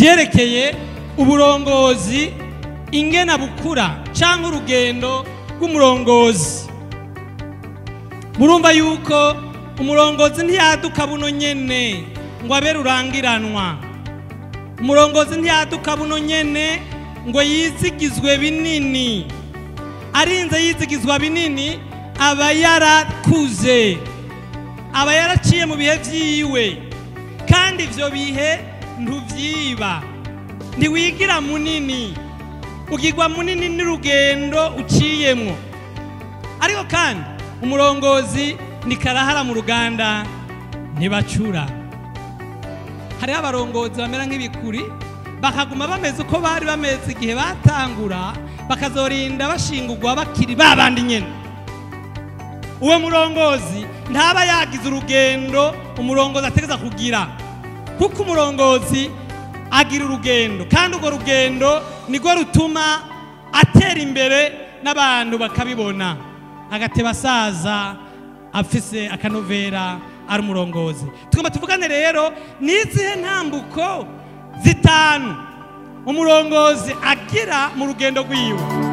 Ivyerekeye uburongozi, ingena bukura cyangwa urugendo rw'umurongozi. Murumva yuko umurongozi ntiyaduka buno nyene ngo abe rurangiranwa. Umurongozi ntiyaduka buno nyene ngo yizigizwe binini. Arinze yizigizwa binini aba yarakuze, aba yaraciye mu bihe vyiwe, kandi ivyo bihe ntuvyiba. Ntiwigira munini, ugirwa munini n'urugendo uciyemwo. Ariko kandi umurongozi ni karahara mu ruganda, ntibacura. Hariho abarongozi bamera nk'ibikuri, bakaguma bameze uko bari bameze igihe batangura, bakazorinda bashingurwa bakiri babandi nyene. Uwo murongozi ntaba yagize urugendo umurongozi ategeza kugira, kuko umurongozi agira urugendo, kandi urwo rugendo nirwo rutuma atera imbere n'abantu bakabibona, agateba asaza afise akanovera ari umurongozi. Tugomba tuvugane rero n'izihe ntambuko zitanu umurongozi agira mu rugendo rwiwe.